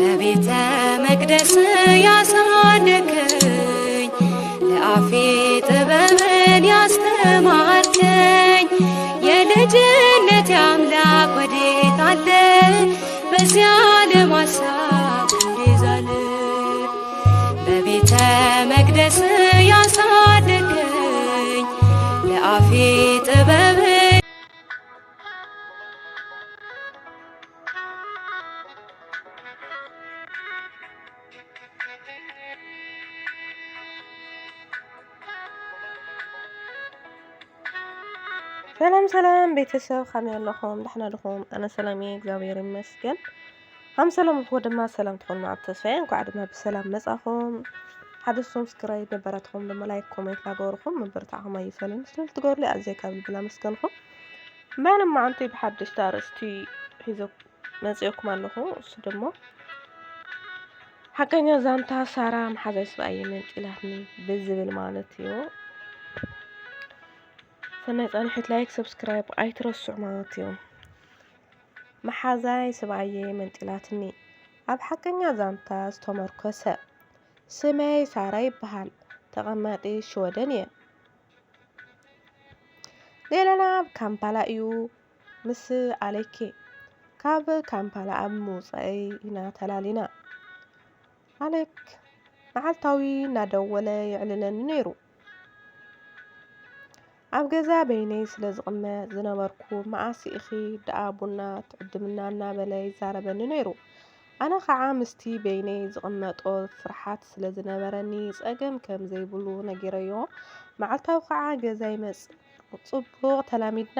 በቤተ መቅደስ ያሳደከኝ፣ ለአፌ ጥበብን ያስተማርከኝ፣ የልጅነት አምላክ ወዴት አለ? በዚያ ለማሳብ እንዲዛል በቤተ መቅደስ ያሳደከኝ፣ ለአፌ ጥበብን ሰላም ሰላም ቤተሰብ፣ ከመይ ኣለኹም? ደሕና ዲኹም? ኣነ ሰላም እየ፣ እግዚኣብሔር ይመስገን። ከም ሰላምኩም ድማ ሰላም ትኾኑ ኣብ ተስፋ እየ። እንኳዕ ድማ ብሰላም መጻኹም። ሓደ ሰብስክራይብ፣ ነበራትኩም ድማ ላይክ፣ ኮሜንት እናገበርኩም ምብርታዕኩም ኣይፈልን ስለ ትገብሩለይ ኣዝየ ካብ ልቢ ላመስገንኩም። እምበኣር እማዓንቲ ብሓድሽቲ ኣርእስቲ ሒዘ መጺኦኩም ኣለኹ። እሱ ድማ ሓቀኛ ዛንታ ሳራ መሓዛይ ስብኣየ መንጢላትኒ ብዝብል ማለት እዩ። ሰናይ ጻንሒት፣ ላይክ፣ ሰብስክራይብ ኣይትረስዑ ማለት እዩ። መሓዛይ ስብኣየ መንጢላትኒ። ኣብ ሓቀኛ ዛንታ ዝተመርኮሰ። ስመይ ሳራ ይበሃል። ተቐማጢ ሽወደን እየ። ሌላና ኣብ ካምፓላ እዩ ምስ ኣሌኬ። ካብ ካምፓላ ኣብ ምውጻእይ ኢና ተላሊና። ኣሌክ መዓልታዊ እናደወለ የዕልለኒ ነይሩ። ኣብ ገዛ በይነይ ስለ ዝቕመጥ ዝነበርኩ፣ "መዓስ ኢኺ ደኣ ቡና ትዕድምና?" እናበለ ይዛረበኒ ነይሩ። ኣነ ኸዓ ምስቲ በይነይ ዝቕመጦ ፍርሓት ስለ ዝነበረኒ፣ ጸገም ከም ዘይብሉ ነጊረዮ። መዓልታዊ ኸዓ ገዛ ይመጽእ። ጽቡቕ ተላሚድና።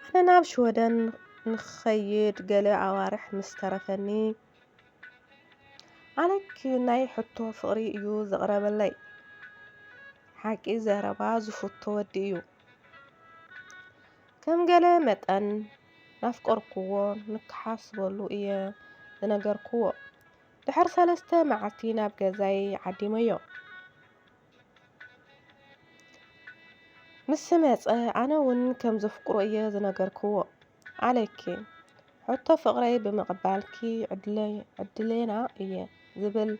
ኣነ ናብ ሽወደን ንኽኸይድ ገለ ኣዋርሕ ምስ ተረፈኒ፣ ኣሌክ ናይ ሕቶ ፍቕሪ እዩ ዘቕረበለይ። ሓቂ ዘረባ ዝፍቶ ወዲ እዩ። ከም ገለ መጠን ናፍቆርክዎ፣ ንክሓስበሉ እየ ዝነገርክዎ። ድሕሪ ሰለስተ መዓልቲ ናብ ገዛይ ዓዲመዮ። ምስ መጸ ኣነ እውን ከም ዘፍቅሮ እየ ዝነገርክዎ። ኣሌክ፣ ሕቶ ፍቕረይ ብምቕባልኪ ዕድለ-፣ ዕድሌና እየ ዝብል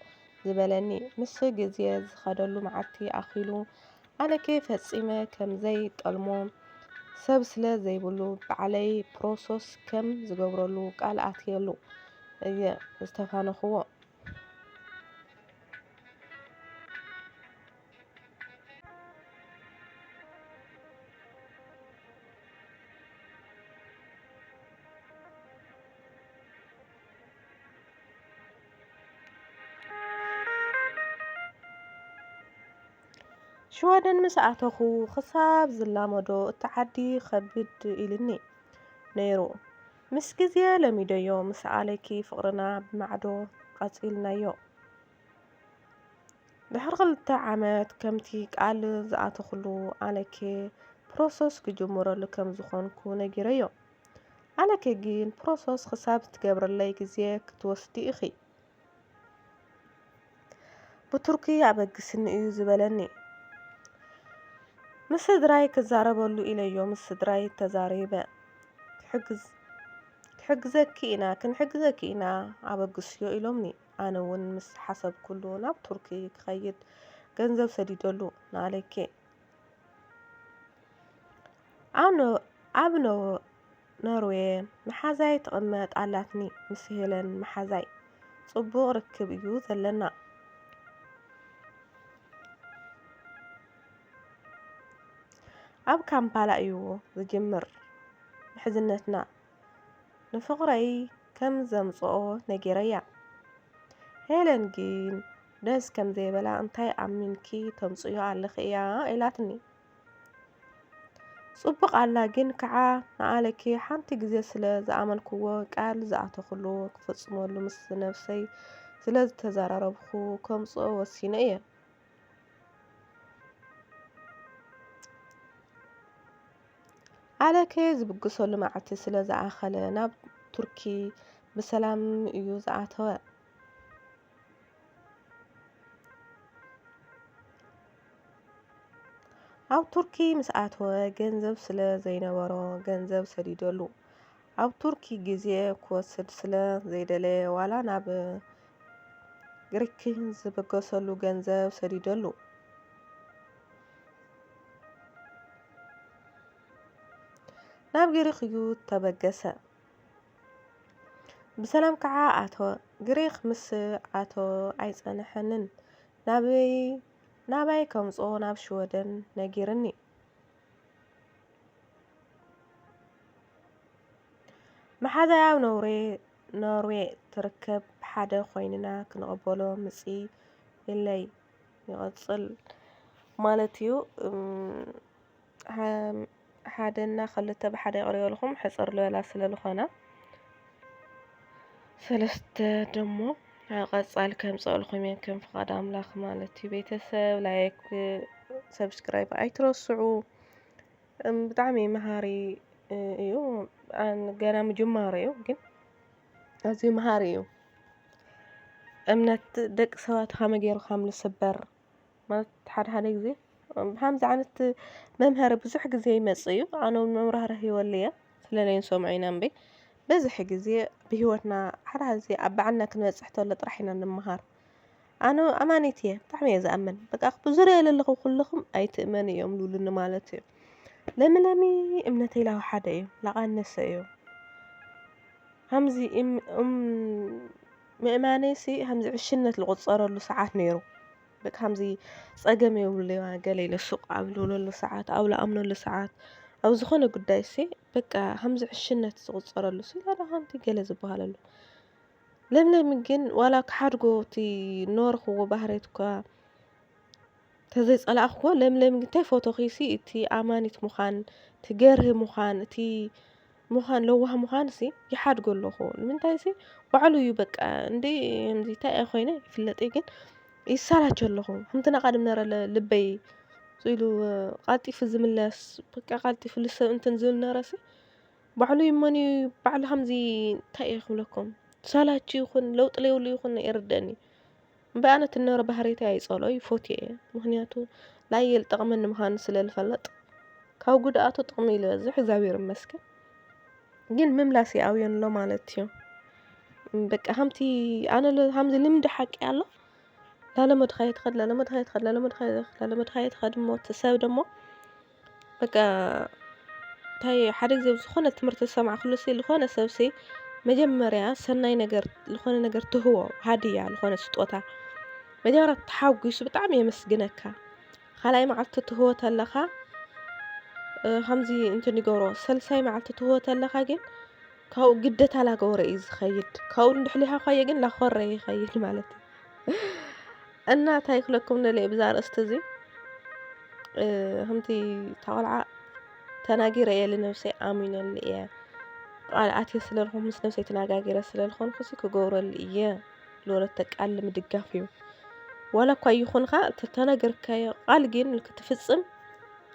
ዝበለኒ። ምስ ግዜ ዝኸደሉ መዓልቲ ኣኺሉ ኣሌክ ፈጺመ ከም ዘይጠልሞ፣ ሰብ ስለ ዘይብሉ ባዕለይ ፕሮሰስ ከም ዝገብረሉ ቃል ኣትየሉ እየ ዝተፋነኽዎ። ሽወደን ምስ ኣተኹ ክሳብ ዝላመዶ እቲ ዓዲ ከቢድ ኢልኒ ነይሩ። ምስ ግዜ ለሚደዮ፣ ምስ ኣሌክ ፍቕርና ብማዕዶ ቀጺልናዮ። ድሕሪ ክልተ ዓመት ከምቲ ቃል ዝኣተኹሉ ኣሌክ ፕሮሰስ ክጅምረሉ ከም ዝኾንኩ ነጊረዮ። ኣሌክ ግን ፕሮሰስ ክሳብ ትገብርለይ ግዜ ክትወስዲ ኢኺ። ብቱርኪ ኣበግስኒ እዩ ዝበለኒ። ምስ ስድራይ ክዛረበሉ ኢለዮ ምስ ስድራይ ተዛሪበ። ክሕግዝ-፣ ክሕግዘኪ ኢና፣ ክንሕግዘኪ ኢና፣ ኣበግስዮ ኢሎምኒ። ኣነ እውን ምስ ሓሰብኩሉ ናብ ቱርኪ ክኸይድ ገንዘብ ሰዲደሉ ንኣሌኬ። ኣብ ኖ-፣ ኣብ ኖ-፣ ኖርዌ መሓዛይ ትቕመጥ ኣላትኒ፣ ምስ ሄለን መሓዛይ ጽቡቕ ርክብ እዩ ዘለና። ኣብ ካምፓላ እዩ ዝጅምር ምሕዝነትና። ንፍቕረይ ከም ዘምጽኦ ነጊረያ። ሄለን ግን ደስ ከም ዘይበላ፣ "እንታይ ኣሚንኪ ተምጽዮ ኣለኺ እያ?" ኢላትኒ። ጽቡቕ ኣላ፣ ግን ከኣ ንኣለኪ ሓንቲ ግዜ ስለ ዝኣመንክዎ፣ ቃል ዝኣተኹሉ ክፍጽመሉ ምስ ነብሰይ ስለ ዝተዘራረብኩ፣ ከምጽኦ ወሲነ እየ። ኣለኬ ዝብግሰሉ መዓልቲ ስለ ዝኣኸለ፣ ናብ ቱርኪ ብሰላም እዩ ዝኣተወ። ኣብ ቱርኪ ምስ ኣተወ፣ ገንዘብ ስለ ዘይነበሮ፣ ገንዘብ ሰዲደሉ። ኣብ ቱርኪ ግዜ ክወስድ ስለ ዘይደለየ ዋላ ናብ ግሪክ ዝበገሰሉ ገንዘብ ሰዲደሉ። ናብ ግሪክ እዩ ተበገሰ። ብሰላም ከዓ ኣተወ። ግሪክ ምስ ኣተወ ኣይጸንሐንን ናበይ ናባይ ከምጽኦ ናብ ሽወደን ነጊርኒ። መሓዛይ ኣብ ኖርዌ ኖርዌ ትርከብ። ሓደ ኮይንና ክንቕበሎ ምጺ ኢለይ ይቐጽል ማለት እዩ። እም፣ ሓ- ሓደ እና ክልተ ብሓደ ይቕርበልኩም ሕፅር ልበላ ስለ ዝኾና ሰለስተ ደሞ ቀጻል ከምፀእልኩም እየ ከም ፍቓድ ኣምላኽ ማለት እዩ። ቤተሰብ ላይክ ሰብስክራይብ ኣይትረስዑ። እም፣ ብጣዕሚ መሃሪ እዩ። ኣን- ገና ምጅማሩ እዩ ግን ኣዝዩ መሃሪ እዩ። እምነት ደቂ ሰባት ከመይ ገይሩ ከም ዝስበር ማለት ሓደ ሓደ ግዜ ብሃምዚ ዓይነት መምሃሪ ብዙሕ ግዜ ይመጽእ እዩ። ኣነ እውን መምራህርህ ይወል እየ ስለለይን ሰምዖ ኢና እምበይ በዝሕ ግዜ ብህይወትና ሓደ ሓደ ግዜ ኣብ ባዕልና ክንበጽሕ ተሎ ጥራሕ ኢና ንምሃር። ኣነ ኣማኒት እየ፣ ብጣዕሚ እየ ዝኣምን። በቃ ብዙርያ ለለኹም ኩልኹም ኣይትእመን እዮም ዝብሉኒ ማለት እዩ። ለምለሚ እምነተይ ላው ሓደ እዩ፣ ላቃነሰ እዩ። ሃምዚ እም- እም- ምእማነይሲ ሃምዚ ዕሽነት ዝቑጸረሉ ሰዓት ነይሩ። በቃ ሃምዚ ጸገም የብሉለይ ገለ ኢለ ሱቕ ኣብ ልብለሉ ሰዓት፣ ኣብ ልኣምነሉ ሰዓት፣ ኣብ ዝኾነ ጉዳይሲ በቃ ሃምዚ ዕሽነት ዝቑጸረሉ ሲ ላዳ ሃምቲ ገለ ዝበሃለሉ። ለምለም ግን ዋላ ክሓድጎ እቲ ኖርኽዎ ባህርየት እኳ ተዘይጸላእኽዎ ለምለም ግን እንታይ ፎቶኺሲ እቲ ኣማኒት ምዃን እቲ ገርህ ምዃን እቲ ምዃን ለዋህ ምዃን ሲ ይሓድጎ ኣለኹ ንምንታይ ሲ ባዕሉ እዩ በቃ እንደ ከምዚ እንታይ እየ ኮይነ ይፍለጥ ግን ይሳላቸ ኣለኹ ከምቲ ናቃድም ነረ ልበይ ኢሉ ቃልጢፉ ዝምለስ በቃ ቃልጢፉ ልሰብ እንትን ዝብል ነረ ሲ ባዕሉ ይመን እዩ ባዕሉ ከምዚ እንታይ እየ ክብለኩም ሳላች ይኹን ለውጢ ለይብሉ ይኹን ይርደኒ እምበኣነ ትነረ ባህሪተይ ኣይጸልኦ ይፎትዮ እየ ምኽንያቱ ላየል ጠቕመኒ ምዃኑ ስለ ዝፈልጥ ካብ ጉድኣቱ ጥቕሚ ይልበዝሕ እግዚኣብሔር ይመስገን ግን ምምላስ ይኣብዮ ኣሎ ማለት እዩ በቃ ከምቲ ኣነ ከምዚ ልምዲ ሓቂ ኣሎ ላለመድኻ ይትኸድ ላለመድኻ ይትኸድ ላለመድኻ ይትኸድ ላለመድኻ ይትኸድ እሞ እቲ ሰብ ደሞ በቃ እንታይ ሓደ ግዜ ዝኾነ ትምህርቲ ዝሰማዕክሉ ሲ ዝኾነ ሰብ ሲ መጀመርያ ሰናይ ነገር ዝኾነ ነገር ትህቦ ሃድያ ዝኾነ ስጦታ መጀመርያ ተሓጒሱ ብጣዕሚ የመስግነካ ካልኣይ መዓልቲ ትህቦ ተለኻ ከምዚ እንትን ይገብሮ ሰልሳይ መዓልቲ ትህቦ ተለኻ ግን ካብኡ ግደታ ላገበረ እዩ ዝኸይድ ካብኡ እንድሕሊሃኳዮ ግን ላኾረ ይኸይድ ማለት እዩ እና እንታይ ክለኩም ደለ ብዛ ኣርእስቲ እዚ ከምቲ ታቆልዓ ተናጊረ እየ ልነብሰይ ኣሚነሉ እየ ቃል ኣትየ ስለልኹ ምስ ነብሰይ ተናጋጊረ ስለልኾንኩ ሲ ክገብረሉ እየ ዝወለተ ቃል ንምድጋፍ እዩ ዋላ እኳ ይኹንካ ተተናገርካዮ ቃል ግን ክትፍፅም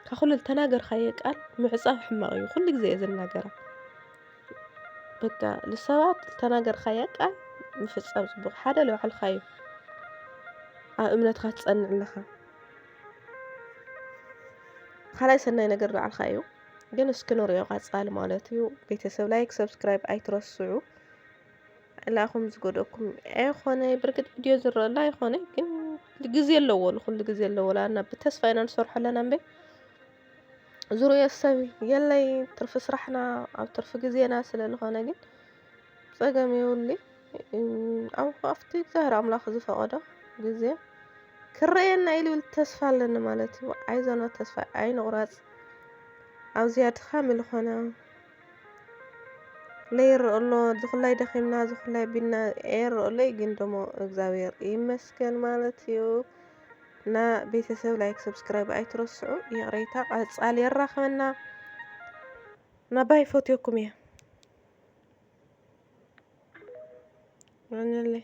ካኩሉ ዝተናገርካዮ ቃል ምዕፃፍ ሕማቕ እዩ ኩሉ ግዜ እየ ዝናገራ በቃ ንሰባት ዝተናገርካዮ ቃል ምፍፃም ፅቡቕ ሓደ ለባዕልካ እዩ ኣብ እምነትካ ትፀንዕ ኣለኻ ካልኣይ ሰናይ ነገር ለባዕልካ እዩ ግን እስኪ ንሪኦ ቀፃሊ ማለት እዩ ቤተሰብ ላይክ ሰብስክራይብ ኣይትረስዑ ላኹም ዝጎደኩም ኣይኾነ ብርግድ ቪድዮ ዝረአላ ኣይኾነ ግን ግዜ ኣለዎ ንኩሉ ግዜ ኣለዎ ላና ብተስፋ ኢና ንሰርሖ ኣለና እምበይ ዝርእዮ ሰብ የለይ ትርፊ ስራሕና ኣብ ትርፊ ግዜና ስለ ዝኾነ ግን ፀገም የብሉይ ኣብ ኣብቲ እግዚኣብሔር ኣምላኽ ዝፈቐዶ ግዜ ክረኣየና ኢሉ ይብል ተስፋ ኣለኒ ማለት እዩ ኣይዞና ተስፋ ኣይንቑረፅ ኣብዚኣ ድኻም ዝኾነ ለይረአ ኣሎ ዝኹላይ ደኺምና ዝኹላይ ቢልና ኣይረአ ኣሎይ ግን ደሞ እግዚኣብሔር ይመስገን ማለት እዩ እና ቤተሰብ ላይክ ሰብስክራይብ ኣይትረስዑ ይቕሬታ ቀፃል የራኽበና ናባይ ፈትዮኩም እየ عنلي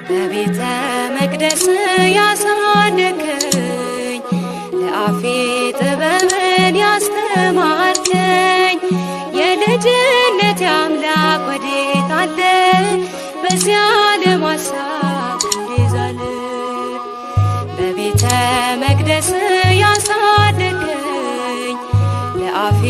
በቤተ መቅደስ ያሳደከኝ ለአፌ ጥበብን ያስተማርከኝ የልጅነት አምላክ ወዴት አለ በዚያ ለማሳ ይዛል መቅደስ ያሳደገኝ ለአፌ